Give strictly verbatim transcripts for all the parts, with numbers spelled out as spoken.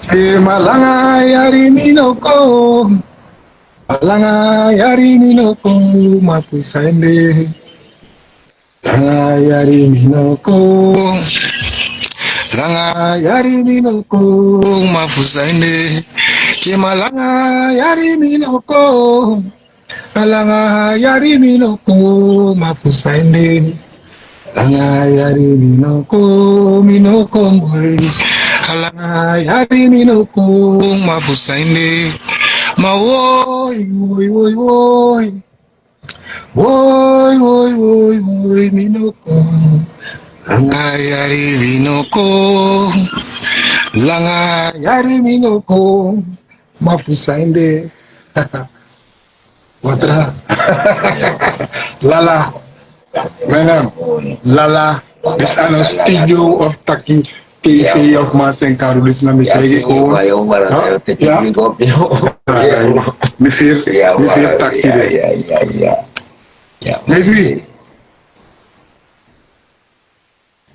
Te ma langa yari mi no kon. Langa yari mi no kon, ma fu san ede. Langa yari mi no kon. Langa yari mi no kon, ma fu san ede. Te ma langa yari mi no kon. A langa yari mi no kon, ma fu san ede. Langa yari mi no kon, mi no kon boi. A langa yari mi no kon, ma fu san ede. Ma woi, woi, woi, woi. Woi, woi, woi, woi, mi no kon. Langa yari mi no kon. Langa yari mi no kon. Ma fu san ede. Watra. Lala. Mijn naam. Lala. Dit is aan een studio of taki T V of Masenkaru. Dit is naar mijn tegen gewoon. Ja. Mi fir, mi fir taki de. Maybe.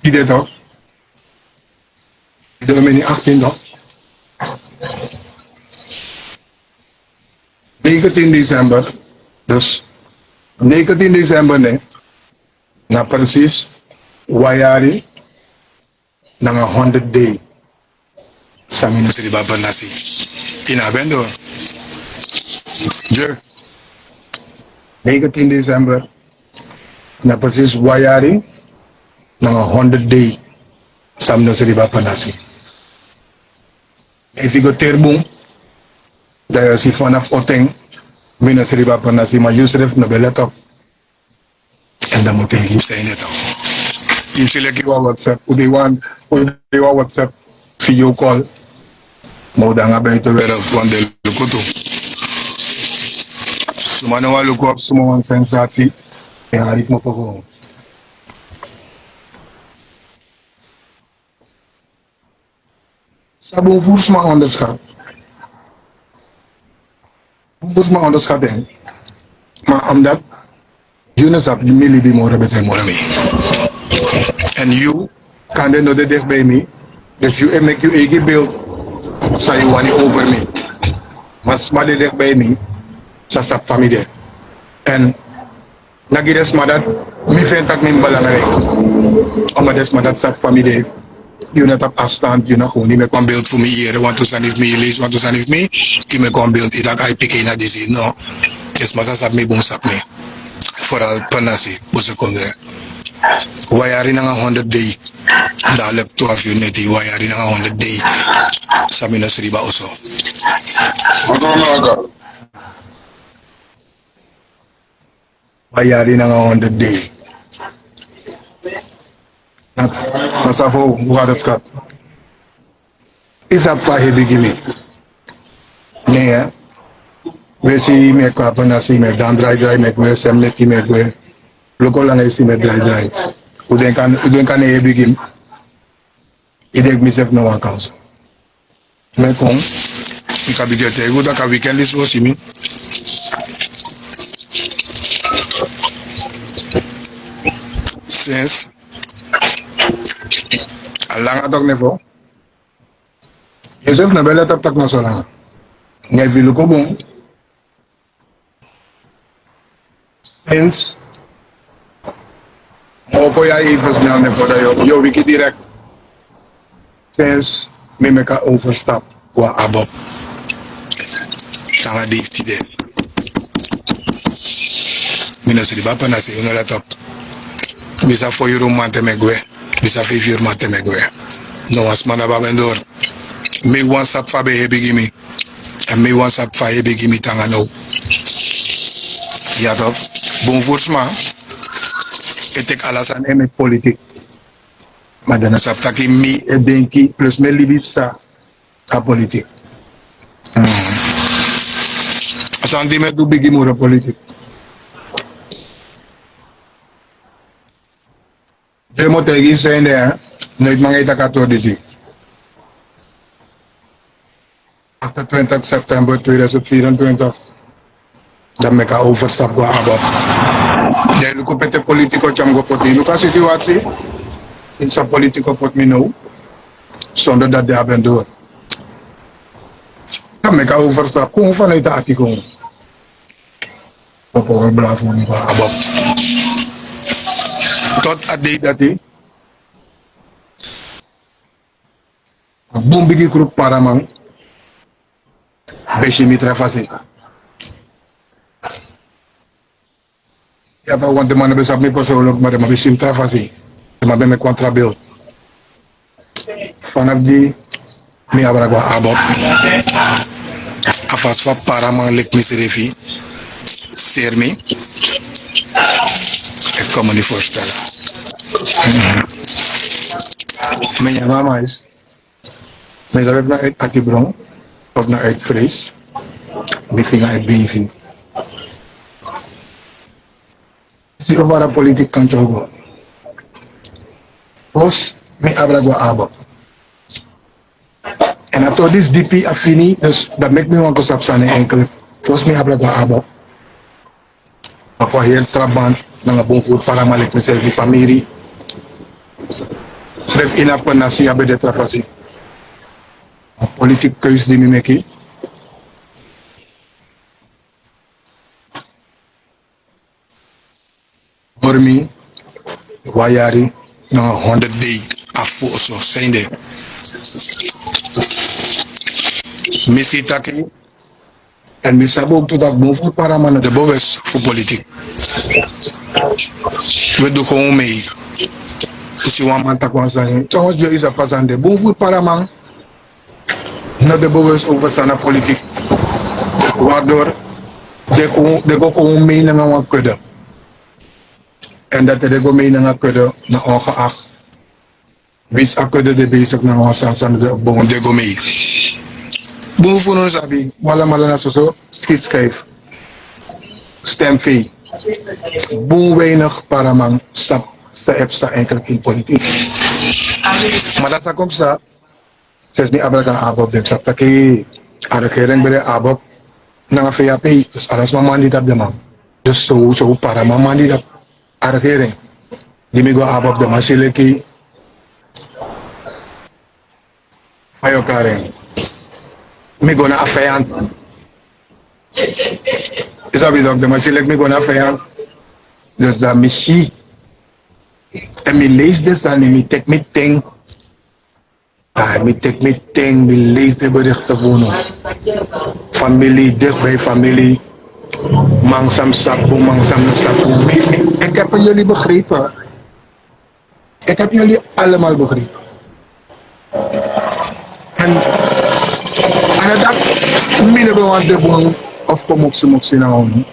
Ide toch? Ide meni achttien toch? Negentien december. Dus negentien december, nee. Na precies wan yari nanga honderd dei san mi no sribi a pernasi. Ini a ben doro. Negentien december. Na precies wan yari nanga honderd dei san mi no sribi a pernasi. Efu yu go teri bun, dan yu o si vanaf oten mi no sribi a pernasi, ma yusrefi no ben let op. En dan mi o taigi yu san ede toch. Yu si leki wan WhatsApp, un de wan, un de wan WhatsApp video call. Ma un de nanga buitenwereld, wan de luku tu. Suma no wani luku, suma wani sensatie. En a ritme pogo. Sabi un furu sma onderschat. Un furu sma onderschat en. Ma omdat yu no sabi mi libi moro betre moro mi. En yu kan de no de dichtbij mi. Dus yu e meki yu eigi beeld san yu wani over mi. Ma sma de dichtbij mi sa sabi fa mi de. En na gi den sma dati mi feni tak' mi mus belangrijk. Omdat den sma dati sabi fa mi de. Yu na tapu afstand, yu na gewoon, yu meki wan beeld fu mi, yu yere wantu sani fu mi, yu leisi wantu sani fu mi, yu meki wan beeld, yu taki ai pikin na disi. No. Den sma san sabi mi bun sabi mi. Vooral pernasi, Boskoondre. Wan yari nanga honderd dei. Dan a leki twaalf yuru neti, wan yari nanga honderd dei san mi no sribi a oso. Wan yari nanga honderd dei. Na, na san fu un honderd skat. Yu sabi fa a hebi gi mi. Ne, we si mi e kon a pernasi, mi e dan drai drai, mi e gwe, sem neti mi e gwe. Luku langa yu si mi e drai drai. Un denki a, un denki a no e hebi gi mi. Yu denki mi srefi no wani kan so. Mi e kon, mi kan bigin e taigi un taki a weekend disi un o si mi. Sensi a langa toki nefo. Yusrefi no ben let op taki na so langa. Nanga efu yu luku bun. Sensi mi o kon ya even snel nefo, dan yu o wiki direct. Sensi mi meki a overstap go na ABOP nanga dei fu tide. Mi no sribi a pernasi, yu no let op. Mi sa fo yuru man te mi e gwe. Mi sa feifi yuru man te mi e gwe. No wan sma no abi a ben doro. Mi wani sabi fa a ben hebi gi mi. En mi wani sabi fa a hebi gi mi te nanga now. Ya toch. Bun furu sma e teki ala sani e meki politik. Ma den no sabi taki mi e denki, plus mi e libi psa a politik. A sani di mi e du bigi moro politik. Den mi o taigi yu san ede, noiti mi nanga yu taki a tori disi. Achtentwintig september tweeduizend vierentwintig, dan meki a overstap go na ABOP. Dan yu luku pe politico tyari mi go poti, yu luku a situatie. Ini san politico poti mi now. Sonder dati den abi en doro. Kan meki a overstap kon vanuit a ati kon. Papa, we blafu mi ba abab. Tot a dei dati. A bun bigi grupu paraman ben si mi tra fasi. Ya, wan den man no ben sabi mi persoonlijk, ma den man ben si mi tra fasi. Den man ben meki wan tra beeld. Vanaf di mi abra go abab. A fasi fu a paraman leki misrefi seri mi. Ik kan me niet voorstellen. Mi nyan mama is. Mi sabi efu na uit atibron of na uit vrees. Mi finga uit beifi. Si over a politiek kan tyogo. Fosi mi abra go abab. En a todis dipi a fini, dus dat meki mi wan go sabi sani enkel. Fosi mi abra go abab. Ma fu a heri tra band nanga bun furu paraman leki miselfi, famiri. Srefi ini a pernasi a ben de tra fasi. A politiki keuze di mi meki. Hori mi, wan yari nanga honderd dei a fu oso sende. Mi si taki, en mi sabi ook tu taki bun furu paraman no de bewust fu politiki. We du gewoon mee. Un si wan man taki wan sani, trouwens, yo isa pasande. Bun furu paraman no de bewust over san na politiek. Waardoor den go, den go gewoon mee nanga wan kudde. En dati den go mee nanga kudde, na ongeacht winsi a kudde de bezig nanga wan sani san no de bon, den go mee. Bun fu unu sabi, wi alamala na soso schietschijf, stemvee. Bun weinig paraman sabi san e psa eigenlijk in politiek. Ma dati sa kon psa, Sinsi mi abra go abab, den sabi taki a regering ben de abab nanga V H P. Dus ala sma man di tapu den man. Dus sowieso paraman man di tapu a regering. Di mi go abab, den man si leki, fa yu o kari en, mi go na a vijand. Yu sabi toch, den man si leki mi go na a vijand. Dus dan mi si, en mi leisi den sani, mi teki mi ten. Ah, mi teki mi ten, mi leisi den berichten fu unu. Famili, dichtbij famili. Man san sabi, man san no sabi. Mi, mi, ik heb jullie begrepen. Ik heb jullie allemaal begrepen. En, en dat, mi no ben wani de bun of kon moksi moksi na unu.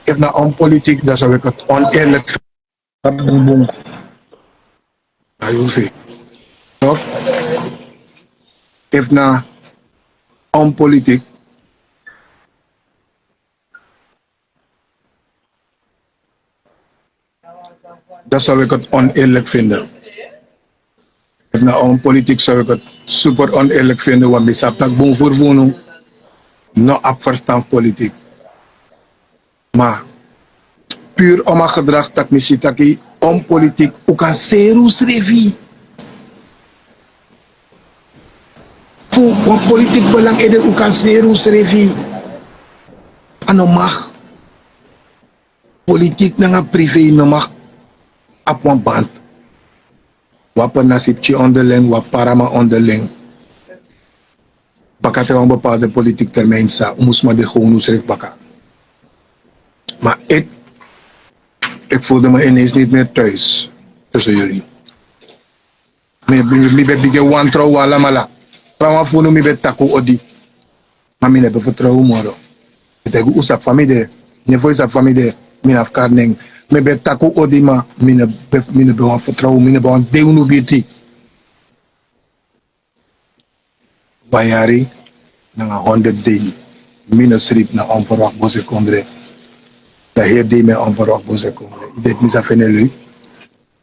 Efu na onpolitiek, dan zou ik het oneerlijk Bun bun. A yu fu si. Toch? Efu na onpolitiek, dan zou ik het oneerlijk vinden. Efu na onpolitiek zou ik het super oneerlijk vinden, want mi sabi taki bun furu fu unu no abi ferstan fu politiek. Ma puur om a gedrag taki mi si taki onpolitiek, un kan seri unsrefi. Fu wan politiek belang ede un kan seri unsrefi. A no mag. Politiek nanga privé no mag abi wan band. Wan pernasi pikin onderling, wan paraman onderling. Baka te wan bepaalde politiek termijn sa, un mus man de gewoon unsrefi baka. Maar ik, ik voelde me ineens niet meer thuis tussen jullie. Mi, mi, mi ben bigin wantrouwen alamala. Trawan fu unu mi ben taki un odi. Ma mi no ben vertrouw un moro. Mi taigi un sabi fa mi de. Ne fu yu sabi fa mi de. Mi no abi kari nen. Mi ben taki un odi ma mi no ben, mi no ben wani vertrouw un, mi no ben wani de unu birti. Wan yari nanga honderd dei. Mi no sribi na onverwacht boze kondre. Dan heri dei mi e onverwacht boze kondre. Yu denki mi sa feni en leuk?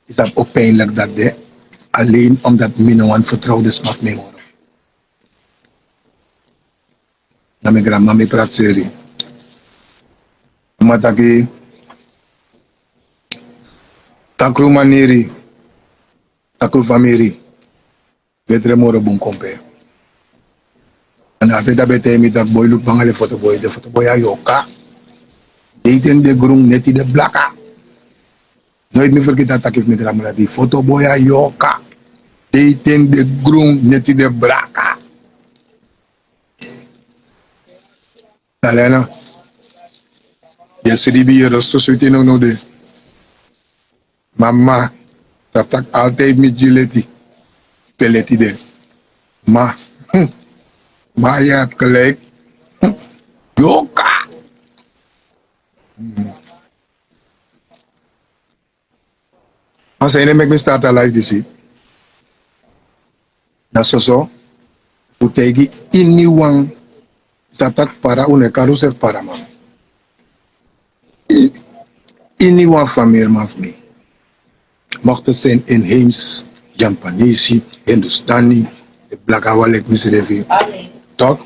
Yu sabi o pijnlijk dati de. Alleen omdat mi no wani vertrouw den sma fu mi moro. Na mi granmama mi prakseri. Ma taki, takru maniri, takru famiri, betre moro bun kon pe. Na a ten dati ben taigi mi taki: boi, luku banga den fotoboi, den fotoboi a yoka. Dei ten de grun neti de blaka. Noiti mi fergiti a taki fu mi granmada dei: fotoboi a yoka. Dei ten de grun neti de blaka. Talena. Yesidi biyere so switi no no de. Mama, tatak altijd mi gi leti. Pe leti de. Ma. Ma ya klik. Yoka. Wan sani e meki mi start a live disi. Na soso fu taigi iniwan. Sa taki para, un no e kari unsrefi paraman. Iniwan famiriman fu mi, mochten zijn inheems, Japanesi, Hindustani, blakawa leki misrefi. Tok,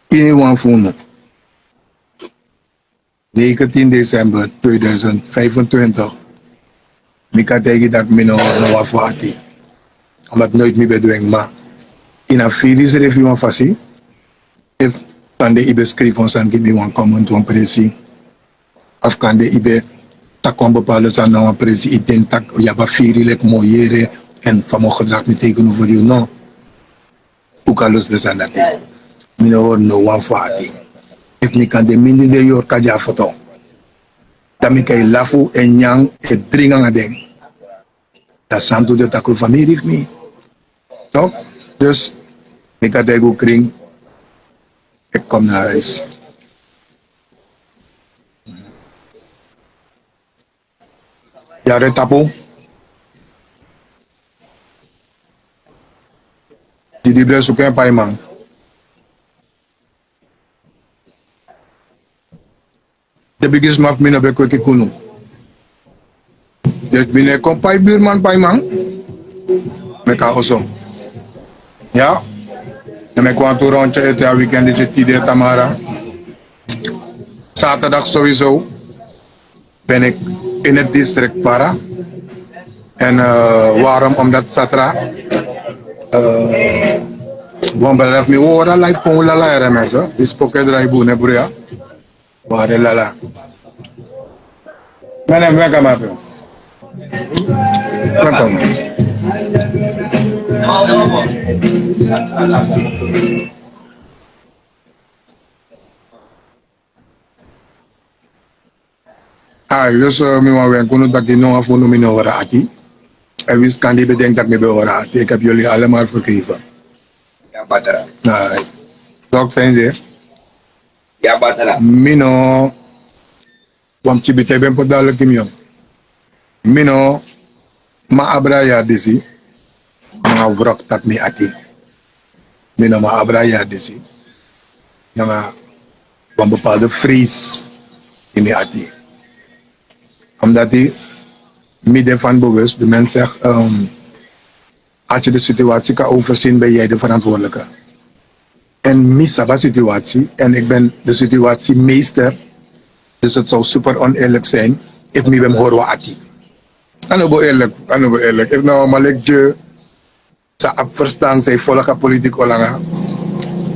iniwan fu unu. Negentien december tweeduizend vijfentwintig. Mi kan taigi dati mi no hori no wan fu ati. Omdat noiti mi ben du en, ma ini a firi srefi wan fasi. Efu kande yu ben skrifi wan sani gi mi, wan comment, wan presi, of kande yu ben taki wan bepaalde sani na wan presi, yu denki tak' yu abi a firi leki mi o yere, èn fa mi o gedragi mi tegenover yu, no. Un kan lusu den sani dati. Mi no hori no wan fu ati. Efu mi kan de mindri den yu hori kadi a foto, dan mi kan e lafu, e nyan, e dringi nanga den. Dan santu de takru famiri fu mi. Tok? Dus mi kan taigi un krin, e kon na huis. Yari tapu. Didi Bre suku en paiman. Den bigisma fu mi no ben kweki kunu. Dus mi no e kon pai buurman paiman. Meki a oso. Ya. Dan meki wantu rondje ete a weekend disi, tide, tamara. Zaterdag sowieso ben ik in het district Para. En eh, waarom? Omdat satra, eh, wan brada fu mi, wi hori a live kon, wi lala, yere, mensen. Disi pocket drive boe, ne, broer, ya. Wi hori lala. Mene, mene, kama pe. Welkom. Ai, dus eh, mi wani wenki unu taki no wan fu unu mi no hori a ati. En winsi kande yu ben denki tak' mi ben hori a ati, ik heb jullie allemaal vergeven. Ya batra. Ai. Tok, fende. Ya batra. Mi no, wan pikin bita ben poti dati leki mi, o. Mi no man abra a yari disi nanga wrok tapu mi ati. Mi no man abra a yari disi nanga wan bepaalde vrees in mi ati. Omdat mi de van bewust, de mens zegt, eh, als je de situatie kan overzien, ben jij de verantwoordelijke. En mi sabi a situatie, en ik ben de situatiemeester. Dus het zou super oneerlijk zijn efu mi ben hori wan ati. A no bo eerlijk, a no bo eerlijk. Efu na wan man leki Dye, san abi verstand, san e folg a politiek olanga,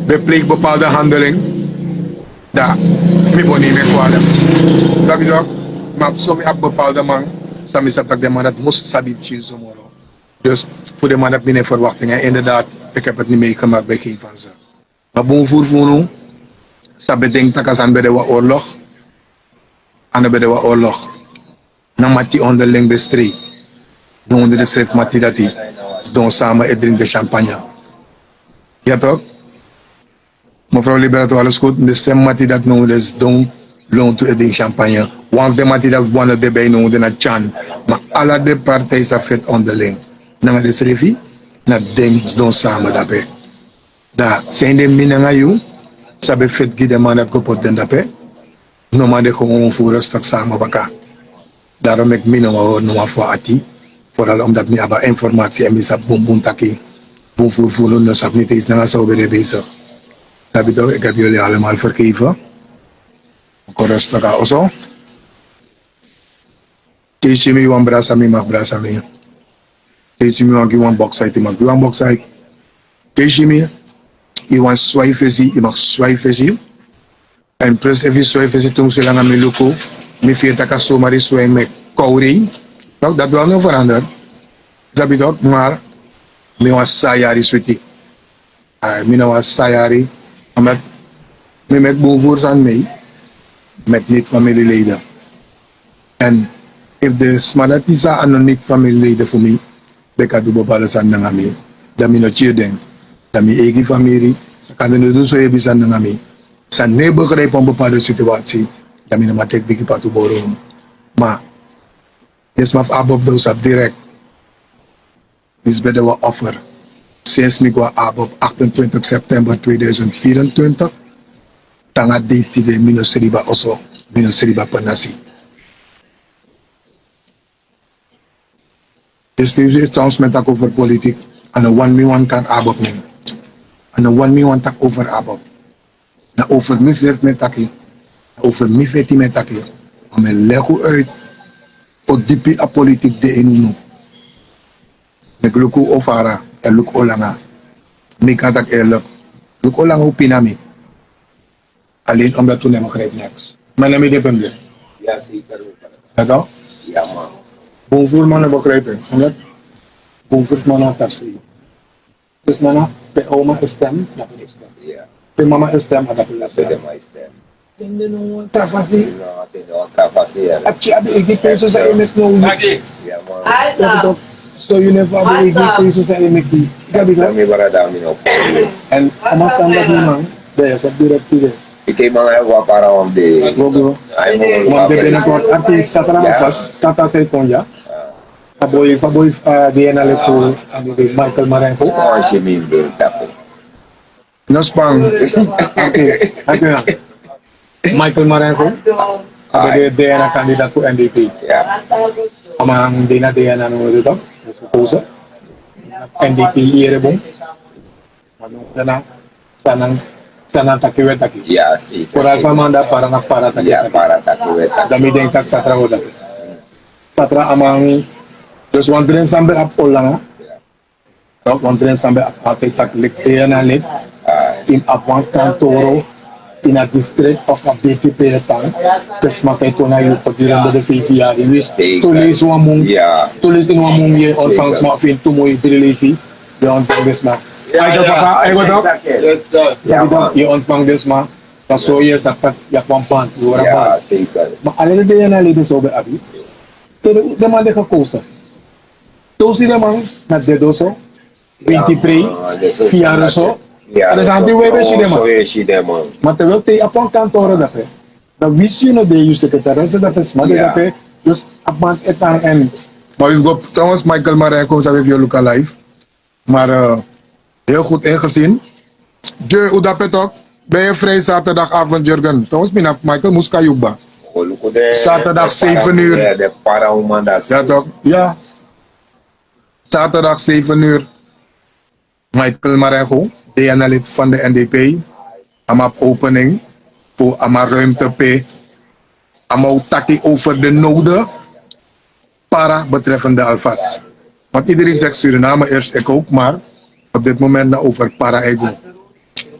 ben pleeg bepaalde handeling, dan mi bo neem en kwalijk. Sabi yu toch? Ma so mi abi bepaalde man san mi sabi tak' den man dati mus sabi pikinso moro. Dus fu den man dati mi no e verwachting. En inderdaad, ik heb het niet meegemaakt bij geen van ze. Ma bun furu fu unu san ben denki tak' a sani ben de wan oorlog, a no ben de wan oorlog. Na mati onderling ben strijd. No, unu de srefi mati dati sidon sama e dringi den champagne. Ya toch? Mevrouw Liberato, alles goed? De srefi mati dati, no, unu de sidon lontu e dringi champagne. Wan fu den mati dati wani de bij, no, unu de na tyan. Ma ala den partij sa feti onderling. Nanga den srefi, na den sidon sama dape. Dan san ede mi nanga yu sa ben feti gi den man dati go poti den dape? No man, den gewoon fu rustig sama baka. Daarom meki mi no wani hori no wan fu a ati. Vooral omdat mi abi a informatie en mi sabi bunbun taki bun furu fu unu no sabi niet eens nanga san un ben de bezig. Sabi toch, ik heb jullie allemaal vergeven. Kon rustig a oso. Te yu si mi wani brasa mi, yu mag brasa mi. Te yu si mi wani gi wan boksuit, yu mag gi wan boksuit. Te yu si mi Yu wani swai fesi, yu mag swai fesi. Èn plus efu yu swai fesi tu musu langa mi luku, mi firi tak' a somari swai meki kowrei. Dati wel no verander. Sabi tok', mar mi wani san yari switi. Mi no wani san yari. Omdat mi meki bun furu sani mei meki niti famili leide. Èn efu den sma dati san a no niti famili leide fu mi, ben kan du bepaalde sani nanga mi, dan mi no kiri den. Dan mi eigi famiri, san kan den no du so hebi sani nanga mi, san no e begrijpi wan bepaalde situasi, dan mi no man teki bigi patu boro. Ma den sma fu ABOP, dan un sabi direkt. Disi ben de wan offer. Sinsi mi go na ABOP achtentwintig september tweeduizend vierentwintig, te nanga dei tide mi no sribi a oso, mi no sribi a penasi. Disi peesi e trouwens mi e taki over politik. A no wani mi wani kari ABOP nen. A no wani mi wani taki over ABOP. Na over misrefi mi e taki. Na over mi feti mi e taki. Ma mi e legi un uit. O dipi a politik de ini unu. Meki luku un o fara, èn luku un o langa. Mi kan taki eerlijk. Luku un o langa un pina mi. Alleen omdat un no e begrijpi neks. Ma na mi de pe mi de. Ya, zeker. Ya toch? Ya, man. Bun furu man no e begrijpi. Omdat bun furu man no e taksi. Dus mama, pe oma e stem, dape e stem. Pe mama e stem, a dape e stem. Tende no wan tra fasi. No, tende no wan tra fasi, ya. A pikin abi eigi keuze san e meki now. So yu no abi eigi keuze san e meki. Sabi tok'? Èn a man san dati man, dan yu sabi direct tide. Yu e manga yu go na para wan dei. Go, go. Wan dei binnenkort, arki satra, tata, te kon ya. A boi, fa boi, DNA lid fu Michael Marengo. No span. Oké, oké. Michael Marengo. A ben de DNA kandidaat fu NDP. A man de na DNA no de dan. Dus gekozen. NDP yere bun. Ma no, dan na, san nan, san nan taki we taki. Vooral fa a man de na para, na para taki we taki. Para taki we taki. Dan mi denki taki satra we taki. Satra a man, dus wan dren san ben abi ol langa. Tok' wan dren san ben abi altijd taki leki DNA lid. Yu mus abi wan kantoro ini a district of a BTP tan. Pe sma kan kon na yu gedurende den vijf yari. Yu wisi, tu leisi wan mun, tu leisi ini wan mun yu e ontvang sma of ini tu mun, dri leisi. Yu e ontvang den sma. Yu e ontvang den sma. Dan so yu e sabi taki yu abi wan band, yu hori a band. Ma ala den DNA lid san un ben abi, te den man de gekozen. Te un si den man na dede so, winti prei, fiyari so. A den sani di un e si den man. Ma te un e pei a pon kantoro dape. Dan winsi yu no de, yu sekretaresse dape, sma de dape. Dus a band e tan. Èn ma wi go trouwens Michael Marengo, sabi efu yu e luku a live. Maar heel goed ingezien. Joe, un dape tok'? Ben je vrij zaterdagavond, Jurgen? Trouwens mi na Michael mus kan yu kba. Zaterdag zeven uur. Ya tok'? Ya. Zaterdag zeven uur. Michael Marengo, DNA lid van de NDP. A man abi opening fu a man ruimte pe a man o taki over de node para betreffende alvast. Want iedereen zegt Suriname eerst, ik ook, maar op dit moment na over para ego.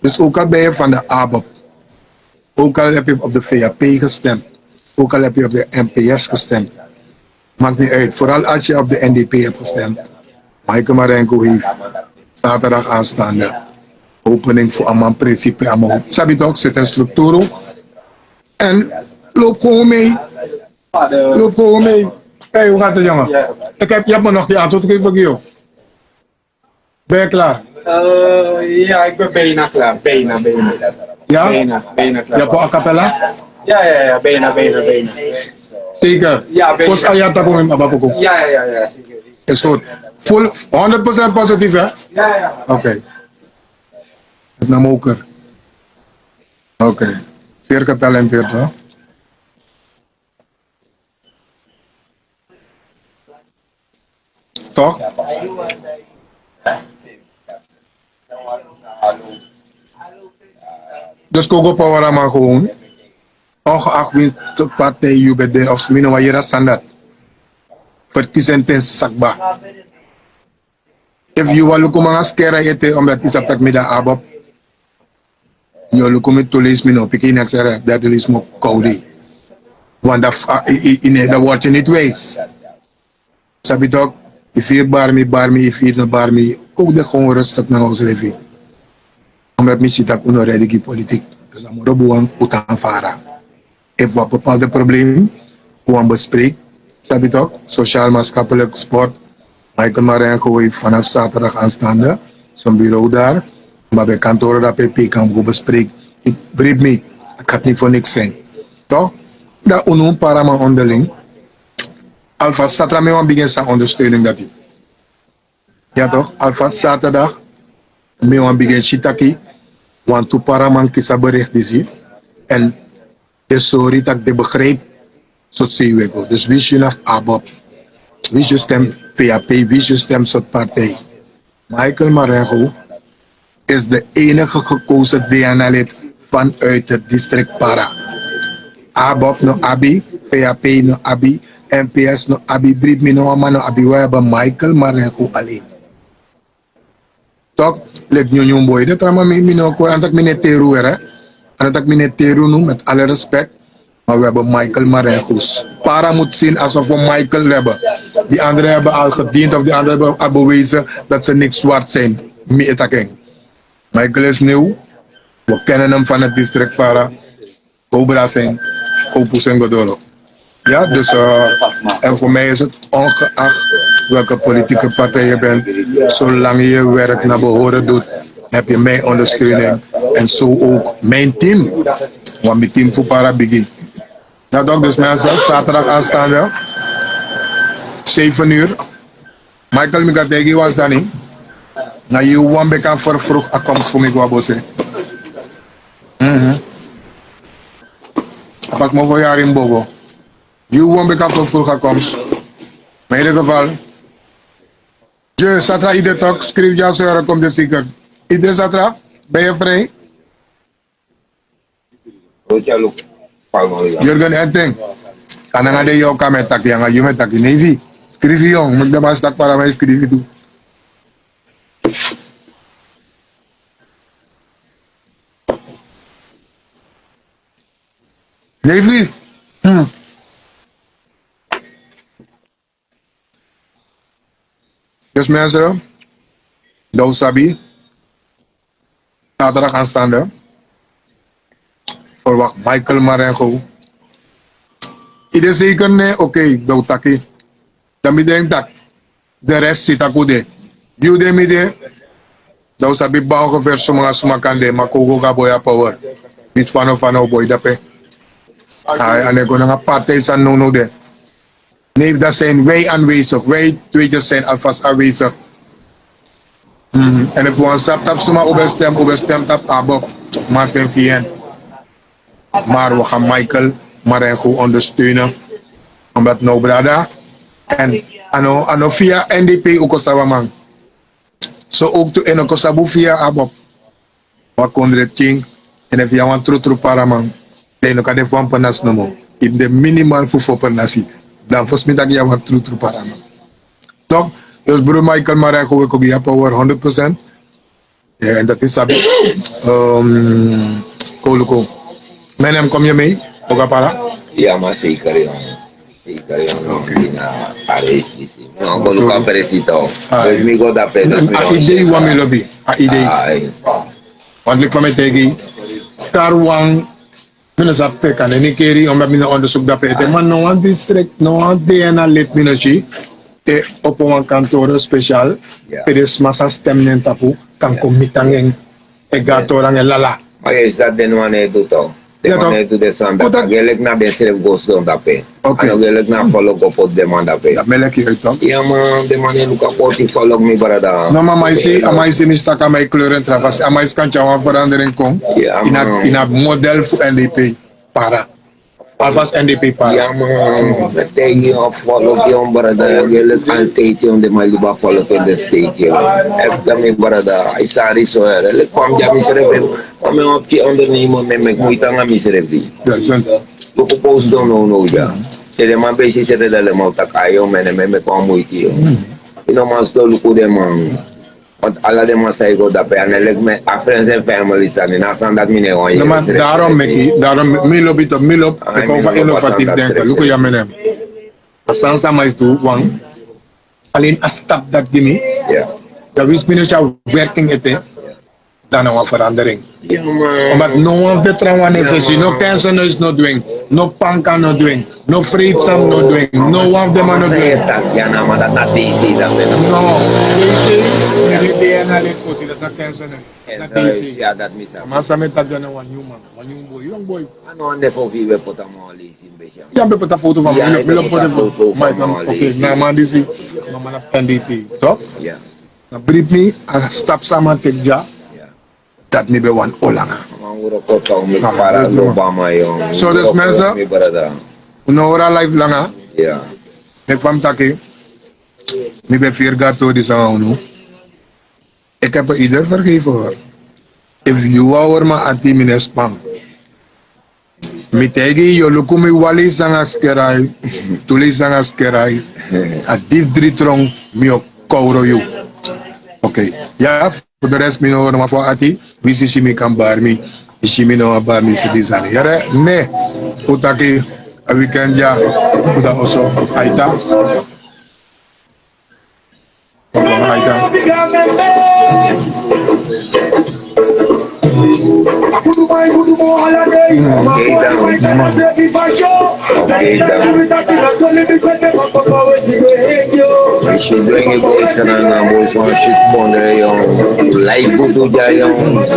Dus ook al ben je van de ABOP, ook al heb je op de VHP gestemd, ook al heb je op de NPS gestemd, maakt niet uit. Vooral als je op de NDP hebt gestemd. Michael Marengo heeft zaterdag aanstaande opening voor a man principe, a man. Sabi tok', zet een structuur op. En loop gewoon mee. Loop gewoon mee. Hé, hoe gaat het, jongen? Ik heb, je hebt me nog geen antwoord gegeven, Gio. Ben je klaar? Eh, ja, ik ben bijna klaar. Bijna, bijna. Ja? Bijna, bijna klaar. Je hebt al a cappella? Ja, ja, ja, bijna, bijna, bijna. Zeker? Ja, bijna. Volgens Ayata Boeing, Abakuku. Ja, ja, ja, ja, zeker. Is goed. Full, honderd procent positief, hè? Ja, ja. Oké. Het nam ook er. Oké. Zeer getalenteerd, hoor. Toch? Dus Kogo Power a man gewoon, ongeacht welke partij yu ben de of mi no wan yere a sani dati. Verkiezing ten sakba. Efu yu wan luku man a skeri ete omdat yu sabi taki mi de na ABOP. Yu o luku mi tu leisi, mi no piki yu neks ere, dati leisi mi o kowri. Want dan, dan word je niet wijs. Sabi toch, efu yu bari mi, bari mi, efu yu no bari mi, kon de gewoon rustig nanga unsrefi. Omdat mi si taki un no ready gi politiek. Dus a moro bun wan un tan fara. Efu wan bepaalde probleem un wani bespreek, sabi toch, sociaal, maatschappelijk, sport, Michael Marengo heeft vanaf zaterdag aanstaande zijn bureau daar. Maar bij kantoren dat P P kan ook bespreken. Ik breek me, het gaat niet voor niks zijn. Toch? Dat un no para man onderling. Alvast zaterdag mi wani bigin san ondersteuning dati. Ya toch, alvast zaterdag mi wani bigin si taki wantu para man kisi a bericht disi. En den sori taki den begrijp sortu sei wi e go. Dus winsi yu na fu ABOP, winsi yu stem VHP, winsi yu stem sortu partij, Michael Marengo is de enige gekozen D N A-lid vanuit het district Para. ABOP no abi, VHP no abi, NPS no abi, Britmi no, wan man no abi, wi hebben Michael Marengo alleen. Toch, leki nyunyun boi, den tra man, mi, mi no kon, a no taki mi no e teri unu, hè. A no taki mi no e teri unu, met alle respect. Maar we hebben Michael Marengo's. Para moet zien alsof we Michael hebben. Die anderen hebben al gediend of die anderen hebben al bewezen dat ze niks waard zijn. Mi e taki en. Michael is nieuw. We kennen hem van het district Para. Cobra zijn, Opus en Godoro. Ja, dus, eh, en voor mij is het ongeacht welke politieke partij je bent, zolang je je werk naar behoren doet, heb je mijn ondersteuning en zo ook mijn team. Want mijn team voor Para bigi. Ja, toch, dus mensen, zaterdag aanstaande, zeven uur. Michael, mi kan taigi yu wan sani. Na yu wan beka vervroeg a komst fu mi go a bose. Mhm. A pas mofo yari mi bobo. Yu wan beka vervroeg a komst. Maar in ieder geval. Je, zaterdag yu de toch, schrijf je als er komt de zeker. Yu de zaterdag, ben je vrij? Jurgen Enting. A nanga den yongu kan mi e taki, anga yu mi e taki. Nefi, skrifi yongu, meki den man si taki Para man e skrifi tu. Nefi. Hmm. Dus mensen, dan sabi, zaterdag aanstaande verwacht Michael Marengo. Yu de zeker? Nee, oké, dan taki. Dan mi denki taki de rest si taki un de. Yu de, mi de. Dan sabi ba ongeveer suma nanga suma kan de, ma kon go go a boi a power. Miti fano fano boi dape. Ai, a no e go nanga partij san nownow de. Nee, dan zijn wij aanwezig. Wij tweetjes zijn alvast aanwezig. Mhm. En efu wan sabi tapu suma un ben stem, un ben stem tapu ABOP, Marvin Vian. Maar we gaan Michael Marengo ondersteunen. Omdat no brada. En a no, a no via N D P un kon sabi a man. So ook tu en un kon sabi un via ABOP. Wan kondre pikin, en efu yu na wan trutru Paraman, dan yu no kan de fu wan pernasi nomo. Yu mus de minimaal fu fo pernasi. Dan fosi mi taki yu na wan trutru Paraman. Toch, dus broer Michael Marengo, wi kon gi yu a power honderd procent. Ja, en dati sabi. Ehm, kon luku. Menem, kom je mee? Ook a Para? Ja, maar zeker, jongen. Zeker, jongen. Oké. Ina a reis disi. Mi no go luku a presi tu. Ai. Dus mi go dape, dus mi no. A idee wan mi lobi. A idee. Ai. Want leki fa mi e taigi yu, kari wan, mi no sabi pe kan den keri, omdat mi no onderzoek dape ete. Ma no wan district, no wan D N A lid mi no si, e opo wan kantoro speciaal, pe den sma sa stem na en tapu, kan kon miti nanga en, e go na tori nanga en, lala. Ma yu e si dati den no wan e du tu. Den man e du den sani dati, a gelijk na den srefi go sidon dape. Oké. A no gelijk na a folok go poti den man dape. Dati mi e leki yu, toch? Ya man, den man e luku a poti folok, mi brada. No, ma a man e si, a man e si mi staka, a man e kleur en tra fasi, a man e si kan tyari wan verandering kon. Ya, ina, man. Ina model fu N D P Para. Alvast N D P Para. Ya man, mi e taigi yu, a folok, yu brada, ya gelijk altijd yu, den man e libi a folok in de steek, yu. Echt, mi brada, a e sari so, ya. Leki fa mi dya misrefi. Ma mi wan pikin ondernemer, mi e meki moiti nanga misrefi. Ja, so. Luku pe un sidon nownow dya. Te den man ben e si sete, dan den man o taki, a yu, mi e meki wan moiti, yu. Yu no man sidon luku den man. Want ala den man san e go dape, a no e leki mi, a friends en family sani, na a sani dati mi no e wani yere. No man, daarom meki, daarom mi lobi toch, mi lobi, ik hou van innovatief denken. Luku ya, meneer. A sani san mi e du, wan, alleen a stap dati gi mi. Dan winsi mi no si a werking ete, dan na wan verandering. Omdat no wan fu den trawan no e fesi, no kensenhuis no dwing, no panka no dwing, no vreedzam no dwing, no wan fu den man no dwing. Ya na man dati na D C dati. No, D C, mi no e de na leti koti, dati na kensenhuis. Na D C. Ya, dati mi sabi. A man san mi e taki, dan na wan nyun man, wan nyun boi, young boy. A no wan de fu wi ben poti a man wan leisi, mi ben si. Ya, mi ben poti a foto fu a man, mi ben poti a foto fu a man wan leisi. Oké, na a man disi, na a man fu N D P, toch? Ya. Na bribi mi, a stap san a man teki dya, dati mi ben wani hori langa. A man wroko tok, mi para lobi a man, yongu. So dus mensen, mi brada, un no hori a live langa. Ya. Meki fa mi taki, mi ben firi Gado disi nanga unu. Ik heb een ieder vergeven, hoor. Efu yu wan hori man ati, mi no e span. Mi taigi yu, yu o luku mi wan leisi nanga skeri, tu leisi nanga skeri. A difdri tron mi o kowro yu. Oké. Ya, voor de rest mi no hori man fu ati. Winsi yu si mi kan bari mi, yu si mi no wan bari mi, si di sani. Yere, ne. Un taki a weekend ya, un de na oso. Aita.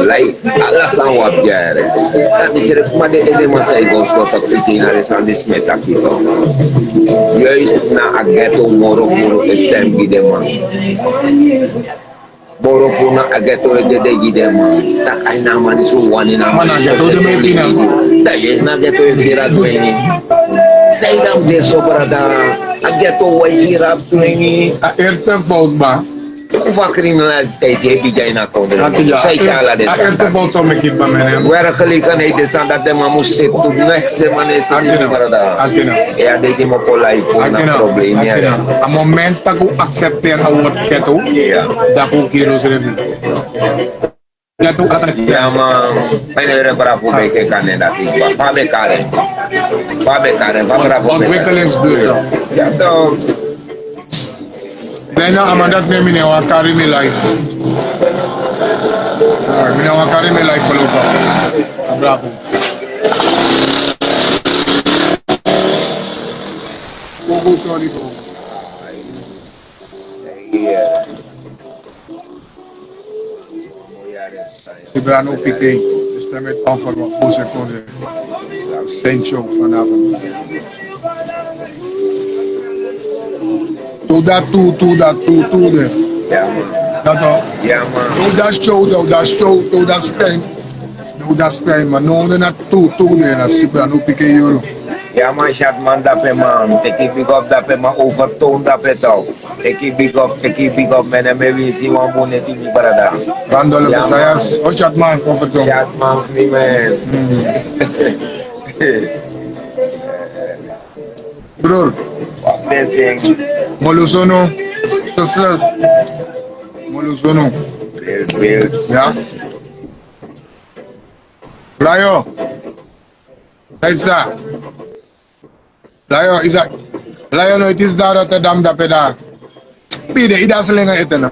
Like, ala san un abi dya, yere. Dati mi srefi, ma den edeman san e go stori taki, pikin, na den sani disi mi e taki. Yu e si na a ghetto moro moro e stem gi den man. Moro fu na a ghetto e dede gi den man. Taki a ini a man disi un wani, na a man disi un seti. Dan yu e si na ghetto e firi a dwengi. San ede a mu de so, brada? A ghetto wan e firi a dwengi. A eerste fout, ba. Over criminaliteit hebi dya ini a kondre. San e tyari ala den sani dati? Werkgelegenheid, den sani dati, den man musu seti tu, neks den man no e seti, brada. Ya, den e meki wi kon lai puru na problema ya. A moment tak' un accepteri a woord ghetto, dan un kiri unsrefi. Ya man, mi no e yere brafu meki kan den dati. Fa mi e kari en? Fa mi e kari en? Fa brafu meki? Ontwikkelingsbuurt. Ya toch. Bijna a man dati, mi no e wani kari mi life. Mi no e wani kari mi life voorlopig. A brafu. Go go, sorry, go. Sibra no pikin, stem het onverwacht voor seconde. Sencho vanavond. Toda tu, toda tu, toda. Ya man. Toda show, toda show, toda stem. Toda stem, man. No, na tu, toda, na Sibra no pikin yuru. Ya man, Shatman dape man. Teki big up dape man, overtoon dape toch. Teki big up, teki big up, man. Mi e winsi wan bun neti, mi brada. Randolph Isaias, o Shatman, overtoon. Shatman, mi man. Broer. Molusono. Succes. Molusono. Beeld, beeld. Ya. Layo. Layo, isa. Layo, noiti disi de na Rotterdam dape dati. Bide, yu de a slinga ete no?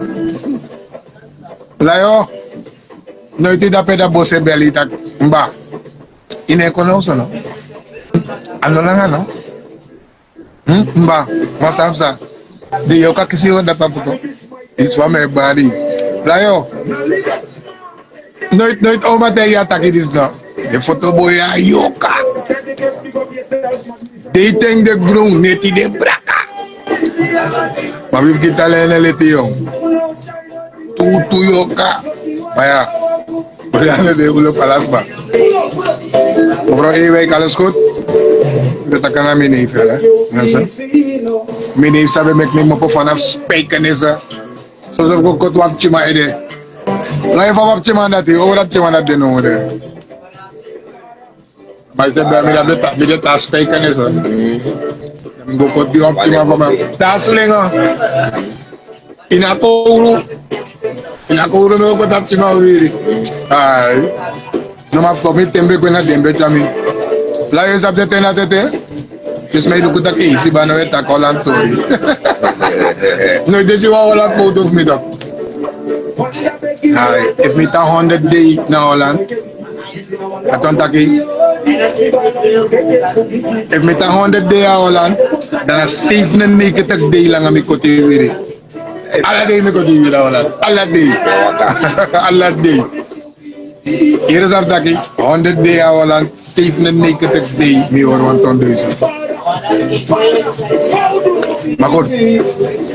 Layo, noiti dape dati, bosi e beli yu taki, mba, yu no e kon na oso no? A no langa no? Hmm? Mba, ma san psa? Den yoka kisi yu dape a foto. Disi wan mi e bari. Layo. Noiti, noiti oma taigi yu a taki disi no. Den foto boi ya yoka. Den ten de grun, neti de braka. Ma wi fu gi talen en leti, yongu. Tu, tu yoka. Ma ya. Brian de ulo palasma. Mevrouw Ewijk, alles goed? Mi ben taki nanga mi neef, hè? Mensen. Mi neef sabi meki mi mopo vanaf Spijkenisse. Soso go koti wan pikinman ede. Lai fa wan pikinman dati, o wan pikinman dati de no de. Ma yu sabi mi dati, mi de na Spijkenisse. Mi go koti wan pikinman fu mi. Dati slinga. Ini a kowru. Na kowru no go tapu tyma wiri. Ai. No, ma fu mi tembe kwe na dembe tyami. La yu sabi te na tete. Yu sma e luku taki eisi bano e taki Holland tori. No, disi wan Holland foto fu mi taki. Ai, efu mi tan honderd dei na Holland. A tan taki. Efu mi tan honderd dei a Holland, dan na zevenennegentig dei langa mi koti wiri. Ala dei mi koti wiri a Holland. Ala dei. Ala dei. Yu sabi taki, honderd dei a Holland, zevenennegentig dei mi hori wan ton duizend. Ma goed,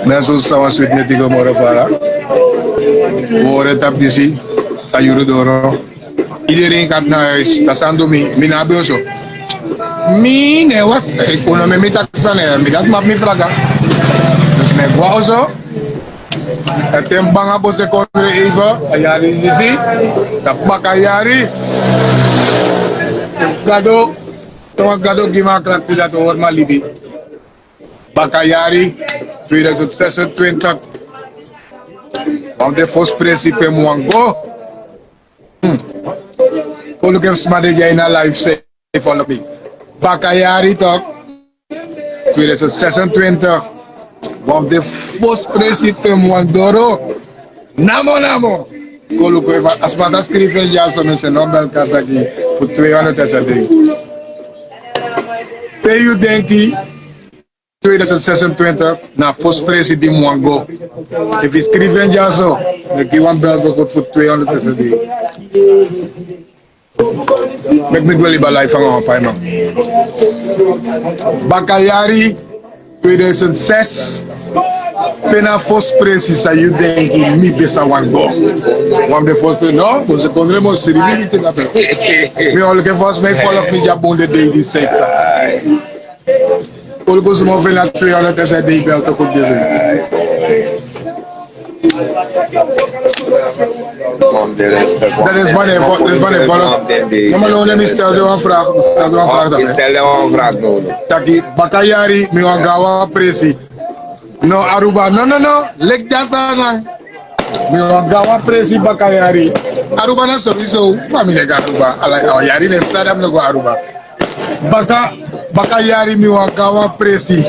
ben so sa wan switi neti go moro fara. Wi hori tapu disi, a yuru doro. Iedereen gaat naar huis. Dati sani du mi, mi no abi oso. Mi no e wasi, eh, unu meki mi taki san, eh, mi dati mabi mi fraga. Mi e go a oso. Èn te mi banga bose kondre even, a yari disi, dan baka yari. Gado, te wan Gado gi mi a krakti dati hori mi a libi. Baka yari, tweeduizend zesentwintig. Wan fu den fosi presi pe mi wani go. Hmm. Kon luku efu sma de dya ini a live, san e follow mi. Baka yari toch. Tweeduizend zesentwintig. Wan fu den fosi presi pe mi wani doro. Namo, namo. Kon luku efu a sma sa skrifi en dyaso, mi seni wan bel kari taki fu tweehonderd S R D. Pe yu denki tweeduizend zesentwintig na fosi presi di mi wani go. Efu yu skrifi en dyaso, mi e gi wan bel go fu tweehonderd S R D. Meki mi go libi a live nanga wan paiman. Baka yari tweeduizend zes, pe na fosi presi san yu denki mi de sa wani go. Wan fu den fosi presi, no, bose kondre mi o sribi mi te na pe. Mi o luku efu sma e follow mi dya bun den dei disi. Kon luku sma fu na tweehonderd S R D bel toku disi. Dati is man e fo-, dati is man e follow. No, ma no, no, mi stelde wan vraag, mi stelde wan vraag. Taki, baka yari, mi wani go a wan presi. No, Aruba. No, no, no. Leki dya san nanga. Mi wani go a wan presi baka yari. Aruba na sowieso. Fa mi no e go Aruba. Ala, a yari ne san dan mi no go Aruba. Baka, baka yari mi wani go a wan presi.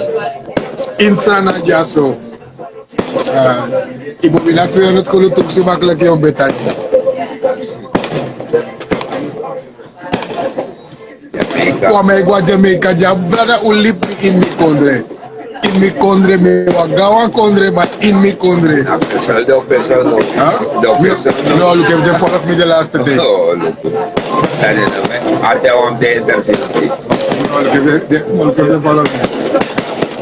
Ini Sranan dyaso. Ah, yu bo wini a tweehonderd kolu tuksi makkelijk yu o beta. Wan mi e go a Jamaica dya, brada, un libi mi ini mi kondre. Ini mi kondre, mi wani go a wan kondre, ma ini mi kondre. Na pesel de o pesel no. Ha? De o pesel no. No, luku efu den follow mi den laatste dei. Oh, luku. Dan no, a te wan dei interview. No, luku efu den, luku efu den follow mi.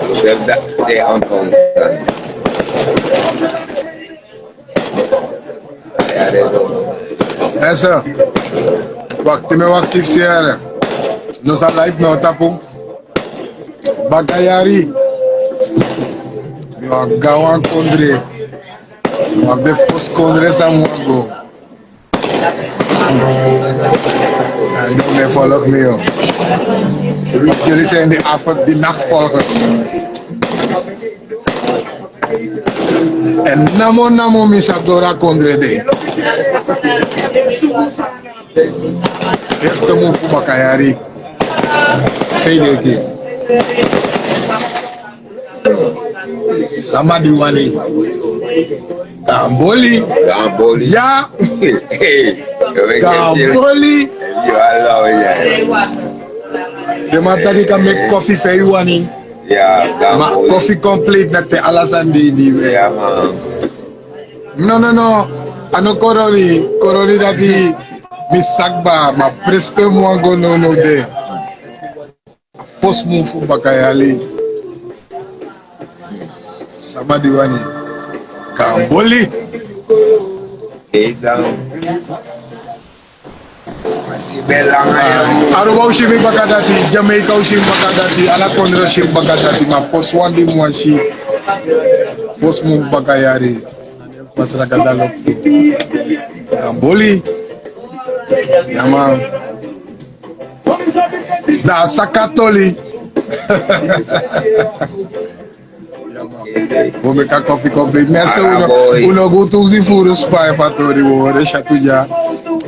Luku efu den, den on constant. Mensen, wakti mi e wakti fu si yere. No sa live no tapu. Baka yari. Mi wani go a wan kondre. Wan fu den fosi kondre san mi wani go. Ai, no, mi e follow mi, yo. Jullie zijn die avond, die nachtvolger. Èn namo namo mi sa doro a kondre de. Eerste move fu baka yari. Tweede keer. Sama di wani. Gamboli. Gamboli. Ya. Gamboli. Den man taki kan meki kofi fa yu wani. Ya, ma kofi complete na te ala sani de ini. Ya, man. No, no, no. A no koroni. Koroni dati mi saki kba, ma presi pe mi wani go no no de. Fosi move fu baka yari. Sama di wani. Gamboli. Aruba o si mi baka dati, Jamaica o si mi baka dati, ala kondre o si mi baka dati, ma fosi wan di mi wani si. Fosi move baka yari. Masra kadalo. Gamboli. Ya, man. Da saka toli. Ya, Wi o meki a kofi kon beti. Mi e si unu, unu o go tu si furu spai fu a tori. Wi o hori e si a tu dya.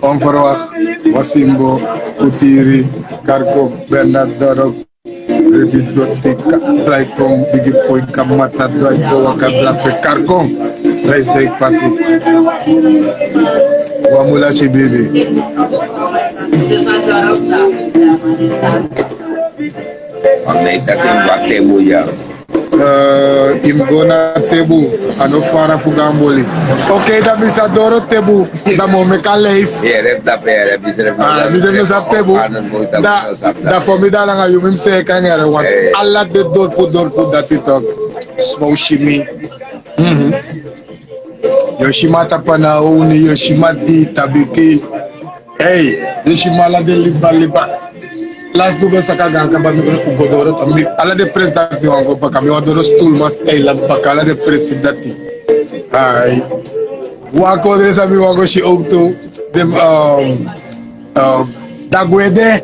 Onverwacht, Wasimbo, Kutiri, Karko, Bernard Dorp, Rebi Dotika, Draikon, Bigi Poika, Mata, Draiko, Waka, Drape, Karkon, Reisdijk, Pasi. Wamula si bibi. Wan mi e taki mi baka tebu ya. Eh, yu mus go na tebu, a no fara fu Gamboli. Oké, dan mi sa doro tebu, dan mi o meki a leisi. Yere, dape, yere, mi srefi no sabi tebu. Dan, dan fu mi dan langa yu mi mus seka en yere, want ala den dorpu, dorpu dati tok. Sma o si mi. Mhm. Yu o si mi a tapu na oni, yu o si mi a di tabiki. Ei, yu o si mi ala den liba liba. Lasi du ben saka gaan kaba mi go doro, mi ala den presi dati mi wani go baka, mi wani doro Stoelmanseiland baka, ala den presi dati. Ai. Wan kondre san mi wani go si ook tu, den, ehm, ehm, Dagwede.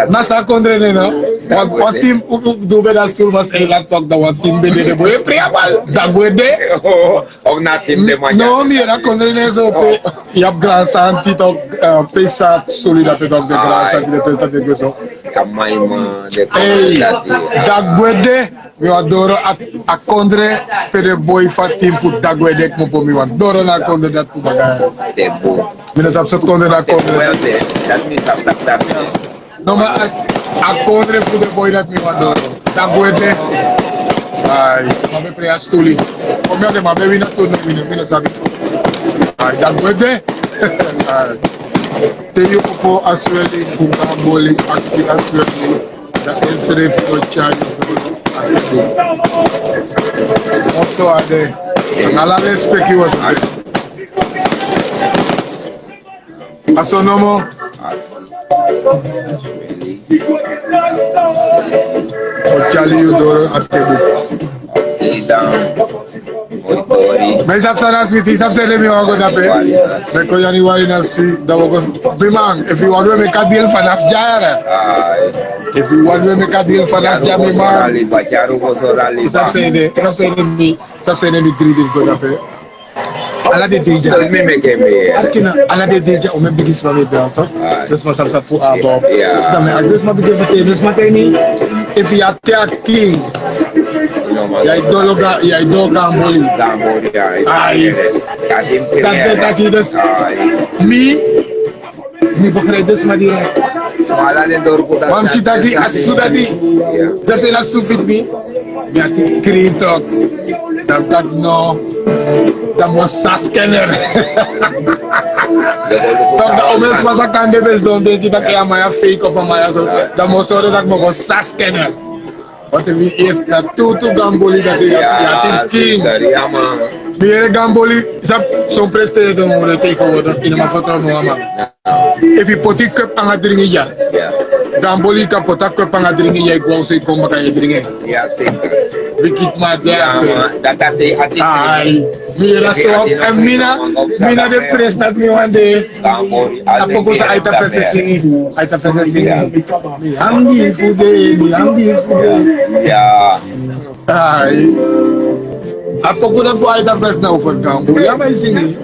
Na san a kondre nen no? Wan, wan team, u, u, du ben na Stoelmanseiland tok, dan wan team ben de, den boi e prei a bal. Dagwede. Of na team den man. No, mi yere a kondre nen so pe. Yu abi Grand Santi tok, eh, pe san soli dape tok, den Grand Santi, den pe san den go so. Ei, Dagwede. Mi wani doro a, a kondre pe den boi fu a team fu Dagwede kmopo, mi wani doro na a kondre dati tu baka. Mi no sabi sortu kondre na a kondre dati. Dati mi sabi taki dati. No, ma a, a kondre fu den boi dati mi wani doro. Dagwede. Ai, ma ben prei a stuli. Kon mi a den ma ben wini a tournoi, mi no, mi no sabi. Ai, Dagwede. Ai. Te yu opo a sweli fu Gamboli, aksi a sweli. Dan en srefi o tyari yu go a tebu. Oso a de. Ala respeki wi o so de. A so nomo. O tyari yu doro a tebu. Ma yu sabi san na switi, yu sabi san ede mi wani go dape. Mi kon Januari na si, dan wi o go. Biman, efu yu wani wi e meki a deal vanaf dya yere. Efu yu wani wi e meki a deal vanaf dya, biman. Yu sabi san ede, yu sabi san ede mi, yu sabi san ede mi dri dri go dape. Ala den dei dya. Ala den dei dya, o mi e bigin sma mi e bel, toch? Den sma sabi san fu a bob. Dan mi e aksi den sma bigin fu tei, den sma tei mi. Efu yu a te a king, yu e doro Ga, yu e doro Gamboli. Gamboli, ya. Ai. Dati den taki dus. Mi, mi begrijp den sma direct. Wan mi si taki a susu dati. Zelfs en a susu fiti mi. Mi ati krin toch. Dan mi taki no. Dan mi o sa scanner. Toch dan o mi e si fa a sa kan de besi, dan mi denki taki a man ya fake of a man ya so. Dan mi o sori taki mi o go sa scanner. Want mi eerst na tutu Gamboli dati, ya, ya, ya, king. Mi yere Gamboli, sabi, son president no more tegenwoordig, yu no man vertrouw no wan man. Efu yu poti cup nanga dringi dya. Gamboli kan poti a cup nanga dringi dya, yu go a oso yu kon baka yu e dringi. Bigi man de. Ai, mi yere so, èn mi na, mi na den presi dati mi wani de. A poku san Aita Fese singi. Aita Fese singi. Mi angi fu de, mi angi fu de. Ya. Ai. A poku dati fu Aita Fese na over Gamboli. Ya, mi e singi.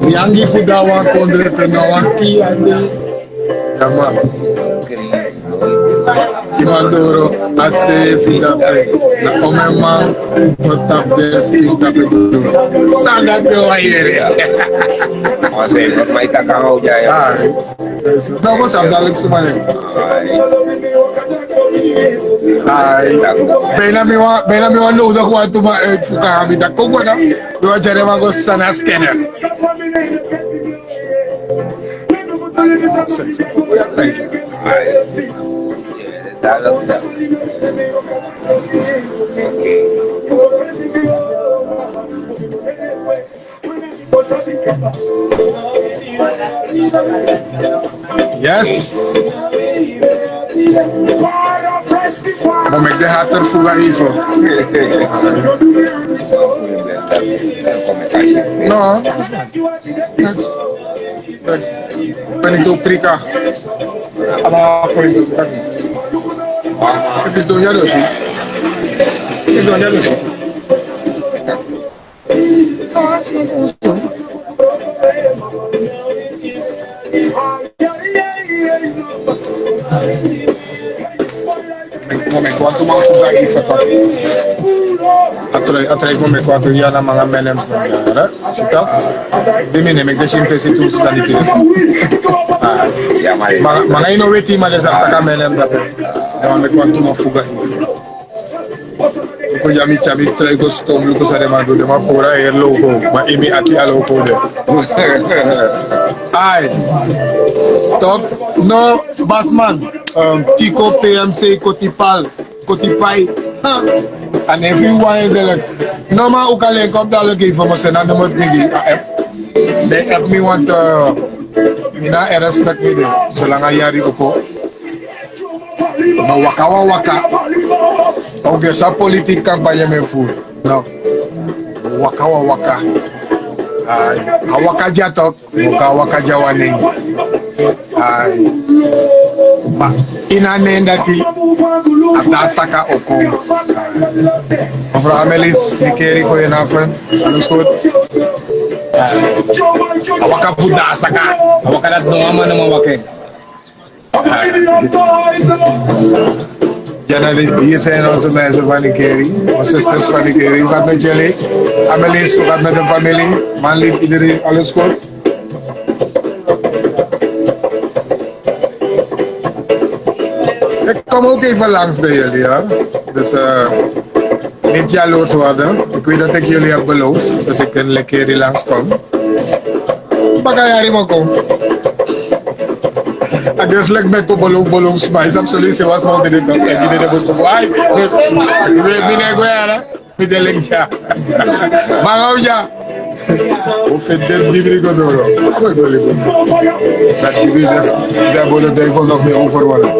Mi angi fu da wan kondre pe na wan ki ande. Ya, man. Yu man doro a seefi dape. Na o mi man o tapu den skin dape. San dati o wani yere. Wan seefi, ma yu taki nanga u dya ya. Ai. No, mi sabi dati leki suma nen. Ai. Bijna mi wan, bijna mi wan nodig wan tu man uit fu kan abi dati. Kon go na. Mi wani tyari en man go sani a scanner. Yes. Mo meki den hater fuga even. No. Next. Next. Peni tu prika. Ala peni tu prika. Iti don ya do si. Momenti wantu man fuga ini fa. A try, a try momenti wantu ya na manga M L M's na mi yara. Sita. Di mi no e meki den si mi fesi tu sani kiri. Ah. Manga, manga yu no weti ma den sa taki a M L M dape. Dan wan meki wantu man fuga ini. Luku ya mi tyari mi try go stom, luku san den man du, den man puru a heri lowko, ma ini mi ati a lowko de. Ai. Tok, no, Basman, um, Kiko, P M C, Kotipal, Kotipai. Ha. A no fu wan e de leki. No man, un kan link up dan leki fu mi seni a nummer fu mi gi a app. Den app mi want, uh, mi na erg snak mi de. Solanga yari opo. Ma waka wan waka. Oké, sa politiek campagne mi e furu. No. Waka wan waka. Ai, a waka dya tok, waka waka dya wan nen. Ai. Ma ini a nen dati, a fu a saka o kon. Mevrouw Amelis, mi keri, goedenavond. Alles goed? Ai. A waka fu a saka. A waka dati no wan man no man waka en. Journalist, hier zijn onze mensen van Nikeri, onze zusters van Nikeri. Hoe gaat het met jullie? Amelis, hoe gaat het met de familie? Manlief, iedereen, alles goed? Ik kom ook even langs bij jullie, hoor. Dus, eh, niet jaloers worden. Ik weet dat ik jullie heb beloofd dat ik in Lekeri langskom. Baka yari moko. A guess like mi kon beloof, beloof sma. Is absoluut se was mo de de de de bos ko. Ai. Mi ne go yara. Mi de link ya. Manga ya. O fe de dibri go doro. Ko go le. Dat dibri de, de bo de duivel nog meer over worden.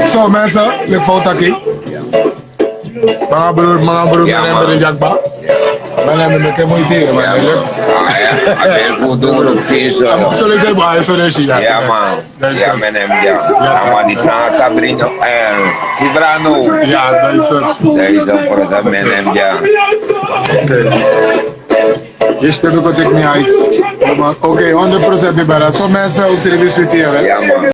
So mensen, le fout aki. Manga broer, manga broer, ja, manga broer, man. Jakba. Ja. Manga mi meke moeite, man. Ja, man. Ah, ja. A ben fu doro, kies. Absoluut, man. Zo is het, ja. Ja, man. Ja, man, ja. Ja. Ja, man, die staan Sabrina, eh, Kibrano. Ja, dat is het. Dat is het, man, ja. Oké. Je speelt ook tegen mij, Alex. Oké, honderd procent, mi brada. So mensen, un service with you, hè? Ja, man.